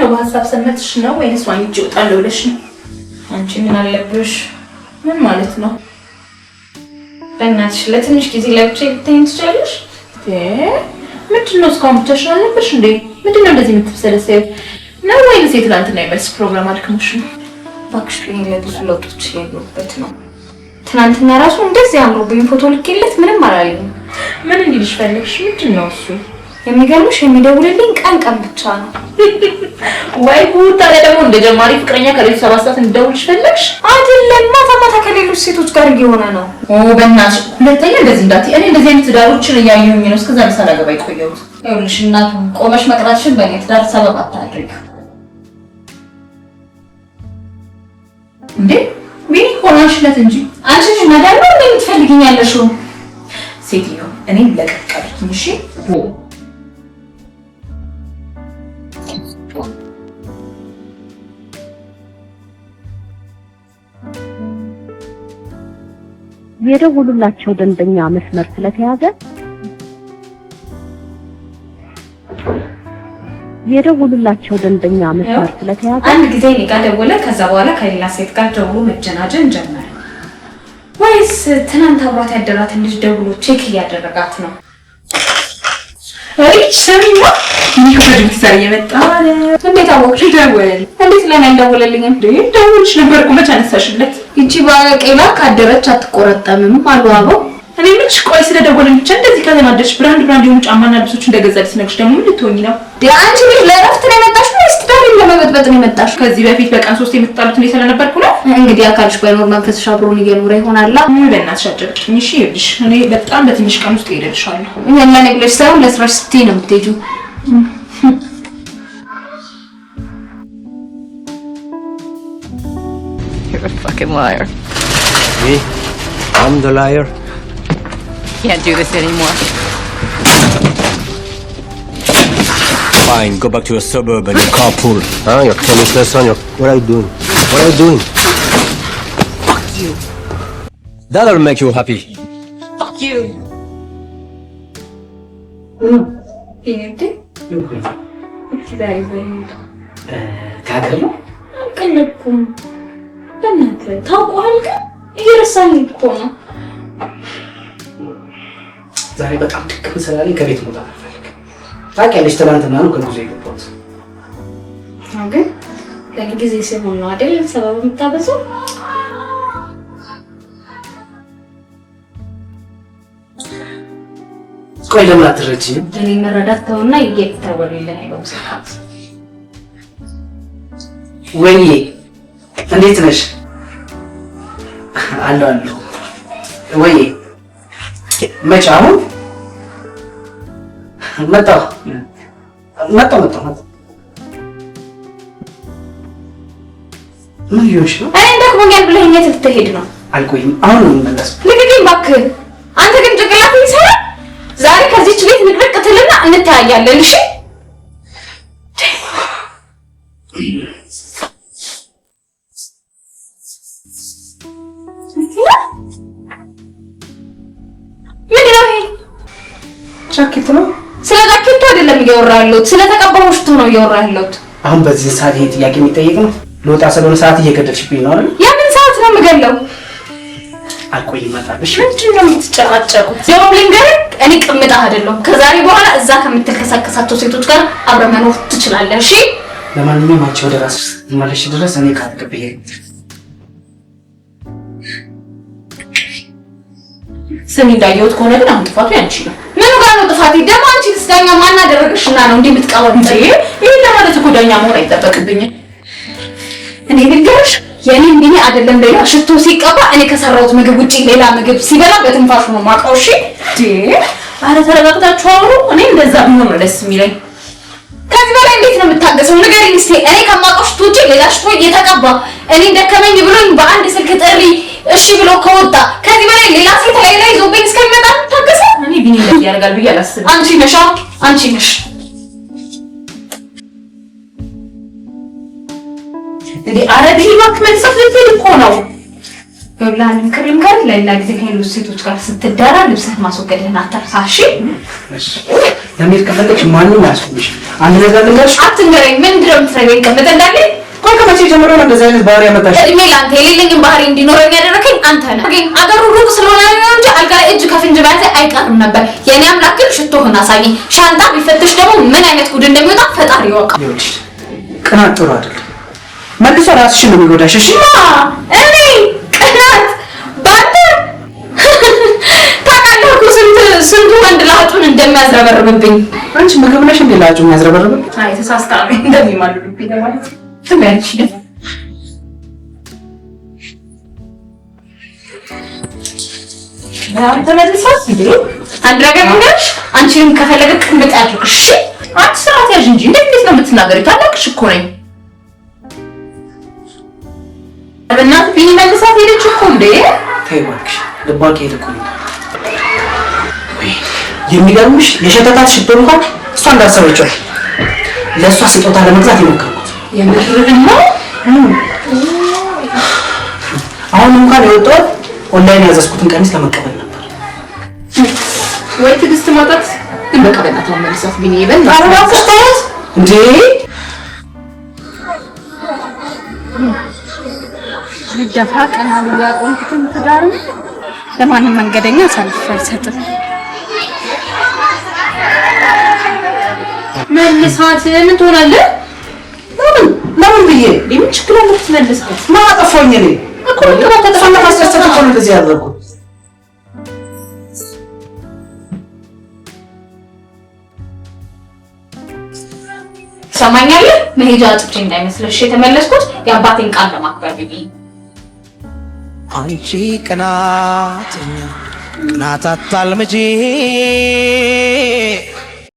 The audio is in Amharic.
ነው በሀሳብ ሰመጥሽ ነው ወይንስ ዋኝቼ እወጣለሁ ብለሽ ነው? አንቺ ምን አለብሽ? ምን ማለት ነው? በእናትሽ ለትንሽ ጊዜ ለብቻዬ ብታይኝ ትችያለሽ? ምንድን ነው እስካሁን ብቻሽን አልነበርሽ እንዴ? ምንድን ነው እንደዚህ የምትብሰለሰይው? ነው ወይንስ የትናንትና የመልስ ፕሮግራም አድክሞሽ ነው? እባክሽ እኔ ለብዙ ለውጦች እያየሁበት ነው። ትናንትና ራሱ እንደዚህ አምሮብኝ ፎቶ ልኬለት ምንም አላለኝም። ምን እንዲልሽ ፈለግሽ? ምንድን ነው እሱ? የሚገርምሽ የሚደውልልኝ ቀን ቀን ብቻ ነው። ወይ ጉድ! ታዲያ ደግሞ እንደ ጀማሪ ፍቅረኛ ከሌሊቱ 7 ሰዓት እንዲደውልሽ ፈለግሽ? አይደለም፣ ማታ ማታ ከሌሎች ሴቶች ጋር እየሆነ ነው። ኦ በእናትሽ፣ ሁለተኛ እንደዚህ እንዳትዪ። እኔ እንደዚህ አይነት ትዳሮችን እያየሁኝ ነው እስከዛ ሳላገባ የቆየሁት። ይኸውልሽ እናቱ ቆመሽ መቅረትሽን በእኔ ትዳር ሰበብ አታድርጊ። እንዴ ቢኒ ሆናሽለት እንጂ አንቺ ልጅ መዳን ነው እንዴ የምትፈልጊኝ ያለሽው? ሴትዮ እኔን ለቀቅ አድርጊኝ እሺ። የደወሉላቸው ደንበኛ መስመር ስለተያዘ የደወሉላቸው ደንበኛ መስመር ስለተያዘ አንድ ጊዜ እኔ ጋር ደወለ። ከዛ በኋላ ከሌላ ሴት ጋር ደውሎ መጀናጀን ጀመረ። ወይስ ትናንት አብሯት ያደራትን ልጅ ደውሎ check እያደረጋት ነው? አይ ስሚማ፣ ቢኒ ከድምፅ ሰር እየመጣ ነው። እንዴት አወቅሽ? ደወለልኝ። እንዴት ለኔ አልደወለልኝም? እንዴ ደውልሽ ነበር እኮ መች አነሳሽለት? ይቺ ባቄላ ካደረች አትቆረጠምም አሉ አበው። እኔ የምልሽ ቆይ ስለደወለልኝ ብቻ እንደዚህ ከተናደድሽ brand brand የሆኑ ጫማና ልብሶች እንደገዛልሽ ስነግርሽ ደግሞ ምን ልትሆኚ ነው? አንቺ ልጅ ለእረፍት ነው የመጣሽው ወይስ ትዳሬን ለመበጥበጥ ነው የመጣሽው? ከዚህ በፊት በቀን 3 የምትጣሉት እኔ ስለነበርኩ ነው። እንግዲህ አካልሽ ባይኖር መንፈስሽ አብሮን እየኖረ ይሆናል። ምን በእናትሽ አጨቅጭኝ። እሺ ይኸውልሽ እኔ በጣም በትንሽ ቀን ውስጥ እሄድልሻለሁ። ይሄን ለኔ ብለሽ ሳይሆን ለስራሽ ስትይ ነው የምትሄጂው። You're a fucking liar. Me? I'm the liar. Can't do this anymore. Fine, go back to your suburb and your carpool. Huh? Your tennis lesson, your... What are you doing? What are you doing? Fuck you. That'll make you happy. Fuck you. ከሀገር ነው? አልቀለድኩም። በእናትህ ታውቀዋል፣ ግን እየረሳኝ እኮ ነው። ዛሬ በጣም ድክም ስላለኝ ከቤት መውጣት አልፈልግም። ታውቂያለሽ፣ ትናንትና ነው ከጉዞ የገባሁት። ግን ለኔ ጊዜ ሲሆን ነው አይደል ሰበብ የምታበዛው? ቆይ ለምን አትረጂኝም? እኔ መረዳት ተውና እየተወለለ ነው ሰዓት። ወይዬ እንዴት ነሽ? አለሁ አለሁ። ወይዬ መቼ? አሁን መጣሁ መጣሁ መጣሁ መጣሁ። ምን እየሆንሽ ነው? እኔ ደክሞኛል ብለኸኝ የት ልትሄድ ነው? አልቆይም፣ አሁን ነው የምመለሰው። ልቀቀኝ እባክህ። አንተ ግን ጭንቅላትህ ይሰራል። ዛሬ ከዚህች ቤት ንቅንቅ ትልና እንተያያለን። እሺ? ምንድን ነው ይሄ? ጃኬት ነው። ስለ ጃኬቱ አይደለም እያወራ ያለሁት፣ ስለ ተቀባው ሽቶ ነው እያወራ ያለሁት። አሁን በዚህ ሰዓት ይሄ ጥያቄ የሚጠይቅ ነው? ልወጣ ስለሆነ ሰዓት እየገደልሽብኝ ነው አይደል? የምን ሰዓት ነው የምገለው? አልቆይም፣ እመጣለሁ። እሺ? ምንድን ነው የምትጨቃጨቁት? ደግሞ ልንገርህ፣ እኔ ቅምጣህ አይደለሁም። ከዛሬ በኋላ እዛ ከምትልከሰከሳቸው ሴቶች ጋር አብረህ መኖር ትችላለህ። እሺ? ለማንኛውም አንቺ ወደ ራስሽ ስትመለሺ ድረስ እኔ ካልቅብዬ ስሚ፣ እንዳየሁት ከሆነ ግን አሁን ጥፋቱ ያንቺ ነው። ምኑ ጋር ነው ጥፋቴ? ደግሞ አንቺ ዳኛ ማን አደረገሽና ነው እንዲህ የምትቀባጥሪ? ይሄን ለማለት እኮ ዳኛ መሆን አይጠበቅብኝም። እኔ ልንገርሽ፣ የኔ ሚኒ አይደለም ሌላ ሽቶ ሲቀባ እኔ ከሰራሁት ምግብ ውጪ ሌላ ምግብ ሲበላ በትንፋሹ ነው የማውቀው። እሺ? አረ ተረጋግታችሁ አውሩ። እኔ እንደዛ ቢሆን ነው ደስ የሚለኝ። ከዚህ በላይ እንዴት ነው የምታገሰው? ንገሪኝ እስኪ። እኔ ከማውቀው ሽቶ ውጪ ሌላ ሽቶ እየተቀባ እኔ ደከመኝ ብሎኝ በአንድ ስልክ ጥሪ እሺ ብሎ ከወጣ ከዚህ በላይ ሌላ ሴት ላይ ላይ ይዞብኝ እስከሚመጣ ታገሰው? እኔ ቢኒ እንደዚህ ያደርጋል ብዬ አላስብም። አንቺ ነሽ አንቺ ነሽ። እንዴ አረ ቢኒ እባክህ መልሰህ ልትሄድ እኮ ነው። ይኸውልህ ምክር ልምከርህ፣ ለሌላ ጊዜ ከሌሎች ሴቶች ጋር ስትዳራ ልብስህን ማስወገድህን አትርሳ። እሺ? እሺ። ለመሄድ ከፈለግሽ ማንም አያስቆምሽ። አንድ ነገር ልንገርሽ። አትንገረኝ። ምንድን ነው የምትነግረኝ? ቅምጥ እንዳለኝ ቆይ ከመቼ ጀምሮ ነው እንደዚህ አይነት ባህሪ ያመጣሽ? እድሜ ለአንተ የሌለኝን ባህሪ እንዲኖረኝ ያደረከኝ አንተ ነህ። ግን አገሩ ሩቅ ስለሆነ ነው እንጂ አልጋ ላይ እጅ ከፍንጅ መያዝ አይቀርም ነበር። የእኔ አምላክ ግን ሽቶህን አሳየኝ። ሻንጣ ቢፈትሽ ደግሞ ምን አይነት ጉድ እንደሚወጣ ፈጣሪ ይወቃል። ይኸውልሽ ቅናት ጥሩ አይደለም። መልሶ ራስሽን ነው የሚጎዳሽ። እሺ እኔ ቅናት ባንተ ታውቃለህ እኮ ስንት ስንቱ ወንድ ላጩን እንደሚያዝረበርብብኝ። አንቺ ምግብ ነሽ እንዴ ላጩ የሚያዝረበርብብኝ? አይ ተሳስታ ነው እንደሚማልዱብኝ ለማለት ነው። ትበያለሽ። ተመልሳት እንዴ? አንድ ነገር ልንገርሽ፣ አንቺንም ከፈለገ ቅምጥ ያድርግሽ። እሺ? አንቺ ስርዓት ያዥ እንጂ እንዴት ነው የምትናገሪው? ታላቅሽ እኮ ነኝ። በእናትህ ቢኒ መልሳት ሄደች እኮ እንዴ። ተይ እባክሽ፣ ልቧ ከሄደ እኮ ነው። የሚገርምሽ የሸተታት ሽቶ እንኳን እሷ እንዳሰበችው ለእሷ ስጦታ ለመግዛት የሞከርኩት የምርህን ነው? አሁን እንኳን የወጣሁት ኦንላይን ያዘዝኩትን ቀሚስ ለመቀበል ነበር። ወይ ትዕግስት ማጣት ግን በቃ በእናትህ አሁን መልሳት ቢኒ፣ በእናትህ ኧረ እባክሽ ተያት እንዴ! ልደፋ ቀና ብዬ ያቆምኩትን ትዳርም ለማንም መንገደኛ አሳልፌ አልሰጥም። መልሳት። ምን ትሆናለህ? ለምን ለምን ብዬ ምን ችግር አለ ብትመልሳት? ምን አጠፋሁኝ እኔ? እኮ በቃ እሷን ለማስደሰት እኮ ነው እንደዚህ ያደረኩት። ትሰማኛለህ? መሄጃ አጥቼ እንዳይመስልሽ የተመለስኩት የአባቴን ቃል ለማክበር ብዬ። አንቺ ቅናተኛ ቅናት አታልምጂ፣